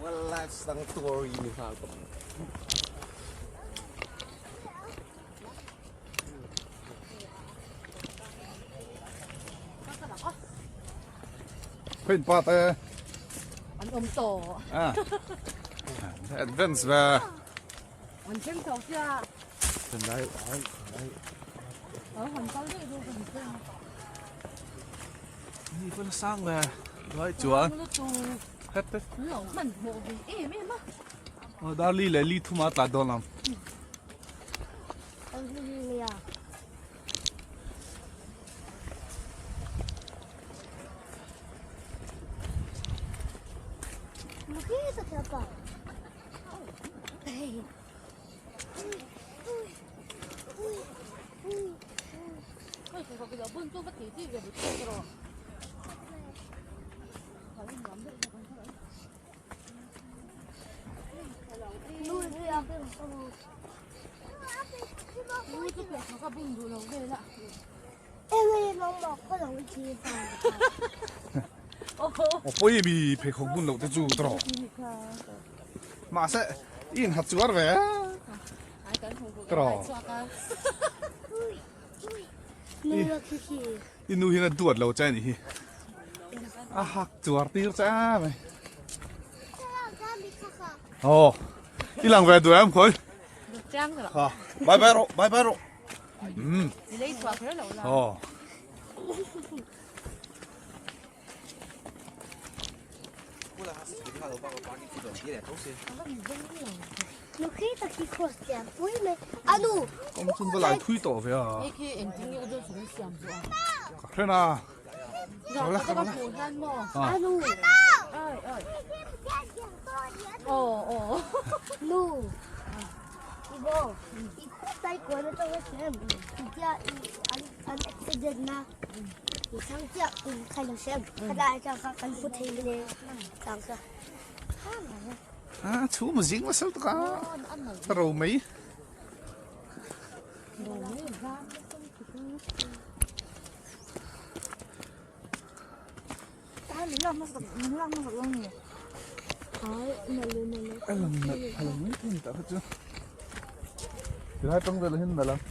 Wildlife Sanctuary ni nghal bawk. Khuyên pa te. An awm tawh. Ah. Advance ve. An thleng tho sia. Lai ai ai. Ờ han kal daih dawn ka ni sia. Ni pawh na sang ve. Lai chuan. Het te. Lo hman hmuh ve em em a. Ờ dar li leh li thuma tla dawn ang. Pawi mi pheikhawk bun loh te chu tawh mahse i inhat chuar ve tawh i nu hian a duat lo che a nih hi a hak chuar tir che a mai aw i lang ve duh em khawi bye bye rawh bye bye rawh um aw. Kawng chun va lai thui tawh ve a. Ka hre na. Ka la ka la. A chhum a zing nasa lutuk a a ro mai. A lang nalh a lang mai thei a ni tah kha chu tilai tang velah hian nalh ang.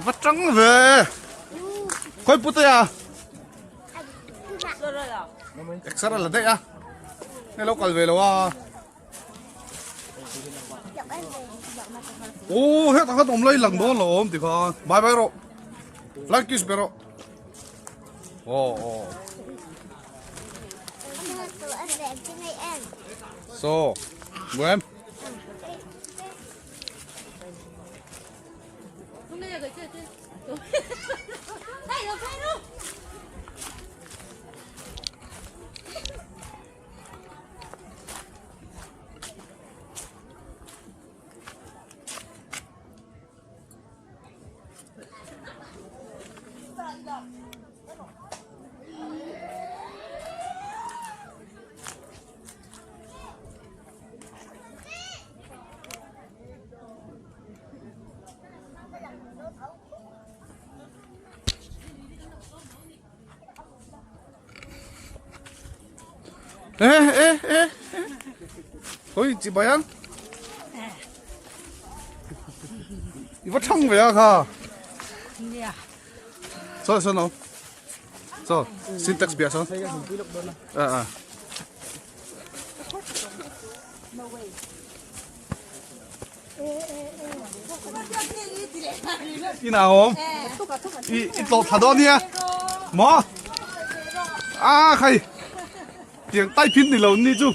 Va tang ve khoi pute a extra la daih a hei lo kal ve lo a Aw hetah khan awm lai lang dawn lo awm tikhan bye bye rawh flying kiss be rawh aw aw so em Ê ê ê Ôi chị bày ăn I va thang ve a kha Sao sao nó Sao syntax bia sao À à Inah awm i i tlawh thla dawn nia maw a khai tiang tai phin ni lo ni chu.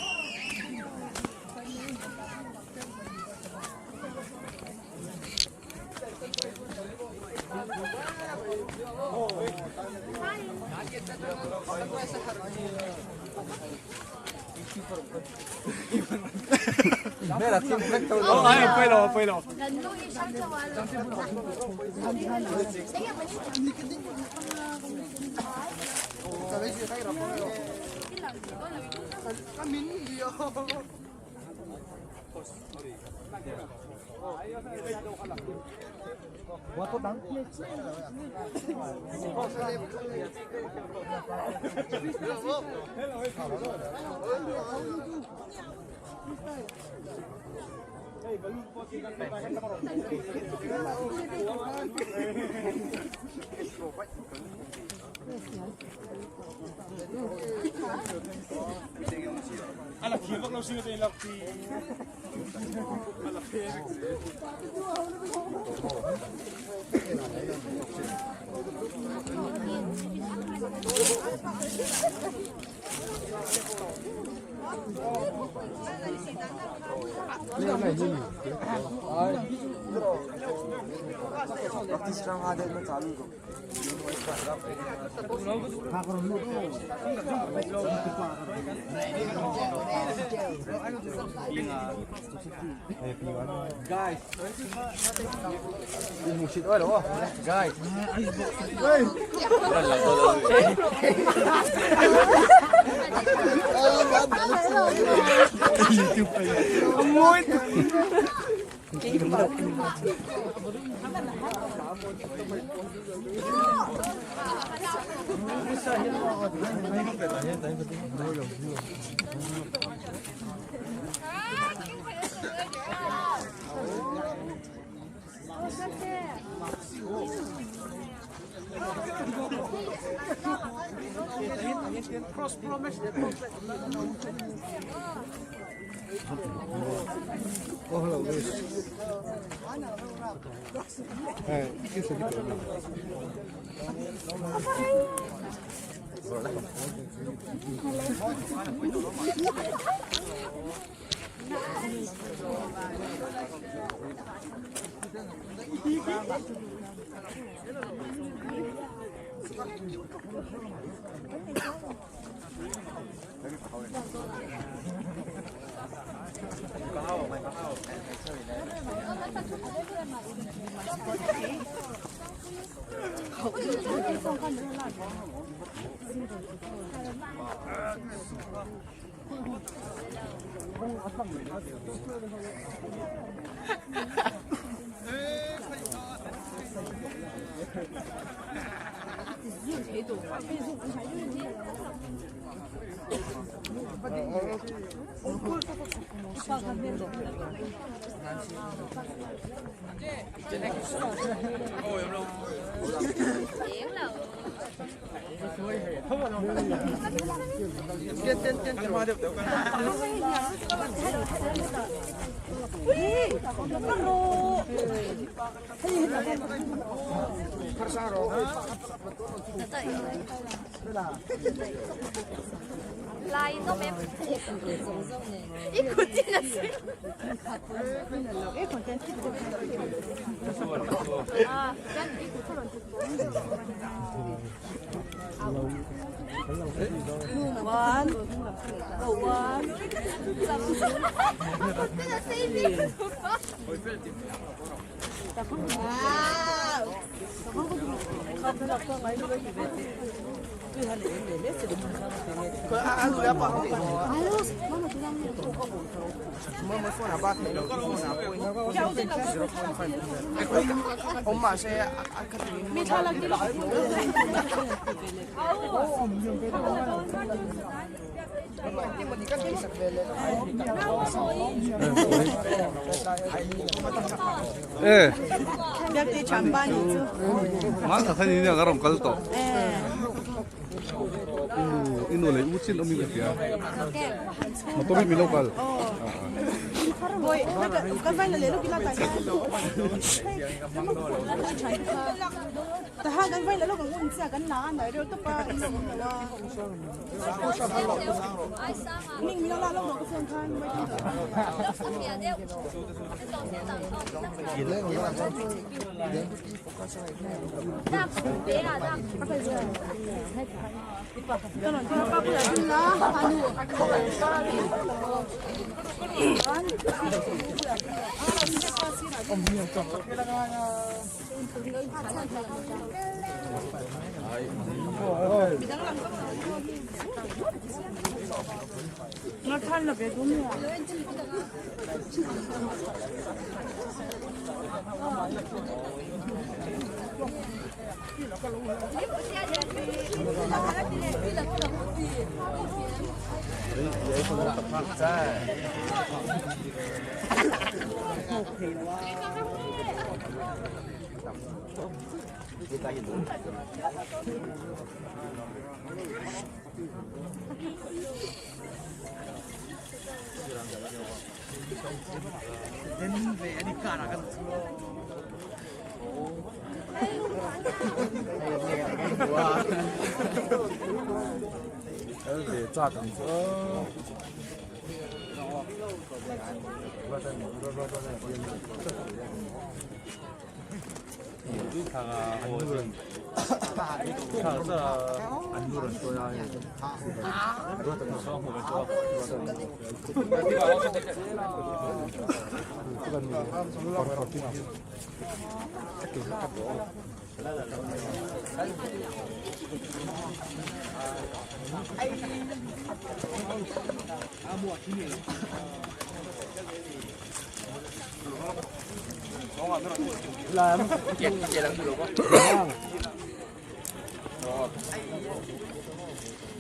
E Inu inu leh u chin awm in ka hria. Motor hi mi lo kal.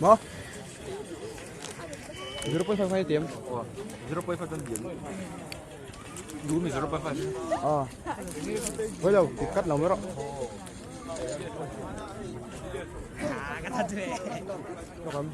Maw? 0.55 tiêm. 0.5 tân điểm. Đủ mình 0.5. Ờ. Với đâu thì cắt lòng mới đó. Nó cầm.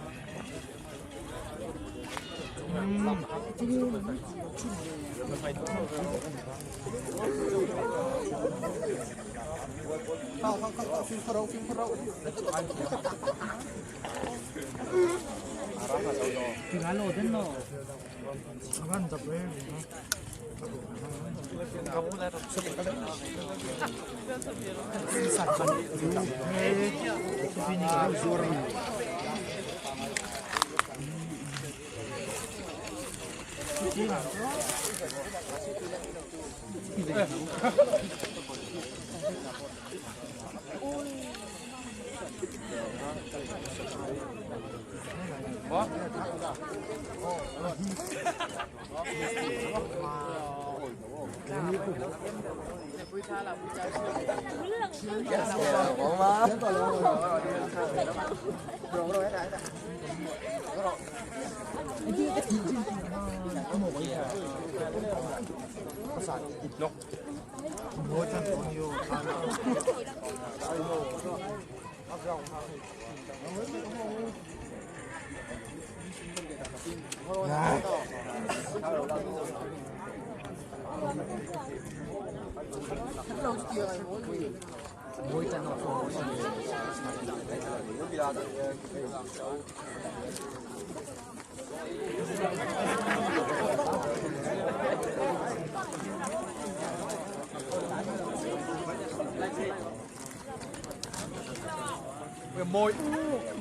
Môi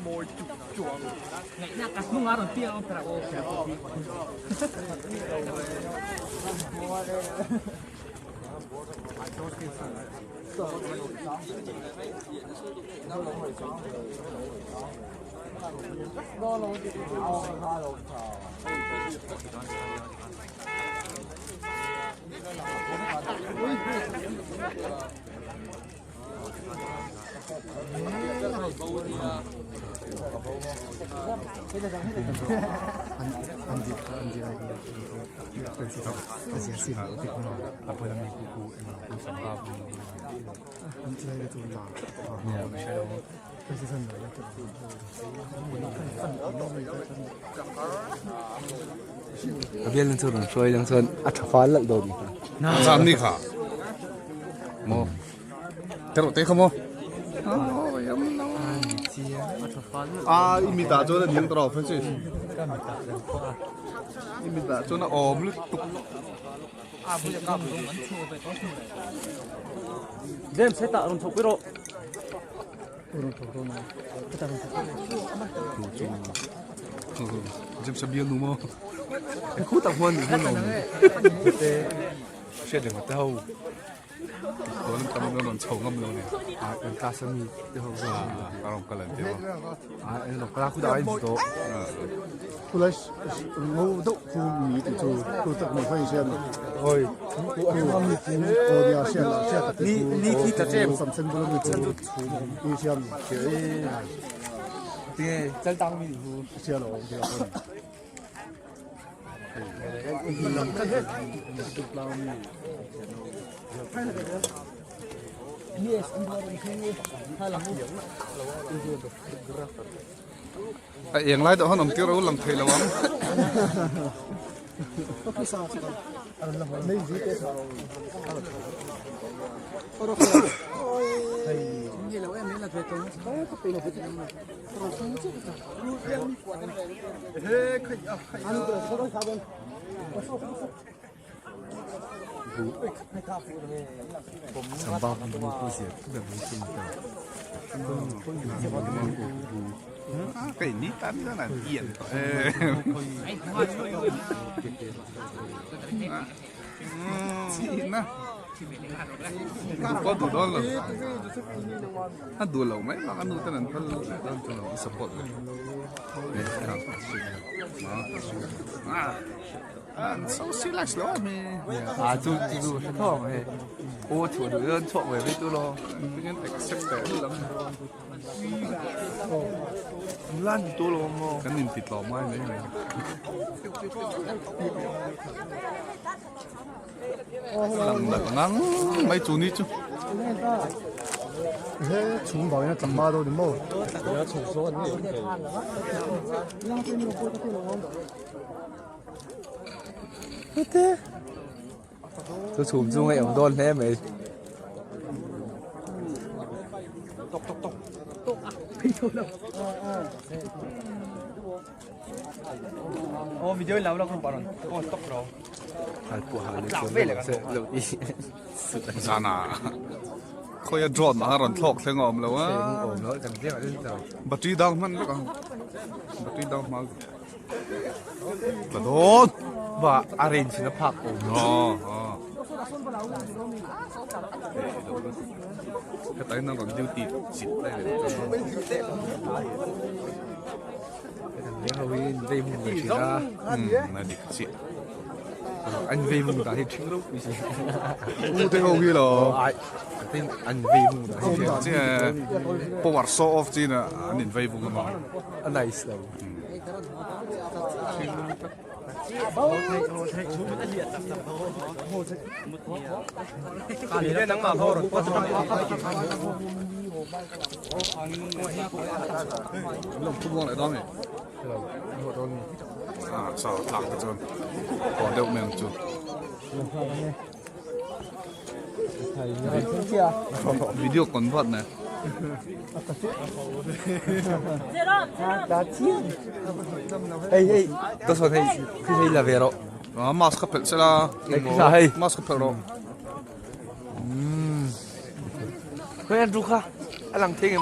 môi chụp chuộng. A bial chu rawn hruai lang chuan a tha fal lalh dawn ni kha. Zan ni kha. Maw. Tereuh te kha maw. A i mitah chuan a ding tawh lo Francis. I mitah chuan a awm lutuk. James hetah rawn chhoh pui rawh. James a bial nu maw? Khu tak huan ni hun awm. Hriat reng te ho. Tuan tam in rawn chho ngam lo ni. A kan class ami te ho zawk. A rawn kal an ti maw? A en lo kala khu dah a in tawh. Khulai ngo deuh khu mi tih chu khu tak mai phei hian Oi aw nia hriat lah hriat tak Ni ni thi ta chem. Sam sen bul ami chu ni hian Tinge chal tang mi hu. Hria lo awm thei a pawn. A eng lai deuh han awm tir a lang thei lo ang. Keini tan hian an pian tawh em. China pawh duh dawn lo a duh lo mai bak a nu ten an phal dawn chu lo support lo so relax lo a mi a chu chu chu tho ang he o chu duh dawn chhuak ve ve tu lo accept te lam Lan tu lo maw? Kan inti tlawm ngai mai mai. Lang nalh ngang mai chu ni chu. He chhung vangin a tlangma dawn ni maw? Chu chhum chu ngaih awm dawn hle mai. Zana khawia drone a rawn thlawk thleng a awm lo a. Battery down hman vek ang. Battery down hma. Tla dawn. Ba a range na phak awm. Aw aw. Heta hian an rawn duty chit lai leh Leng ho hi an vei hmun ve thin a. Umm a dik chiah. An vei hmun dah hi ṭhing ropui si. U te ho hi lo. Ai tin an vei hmun dah hi ṭhing chiah. Power saw off chin a an in vei vung a. A nice lo. Video convert nè. Hei hei tôi son hei khi hei là về rồi. À, mask ka phelh sela. Hei. Mask ka phelh rawh. Khoi an ru kha. A lang thei ngem.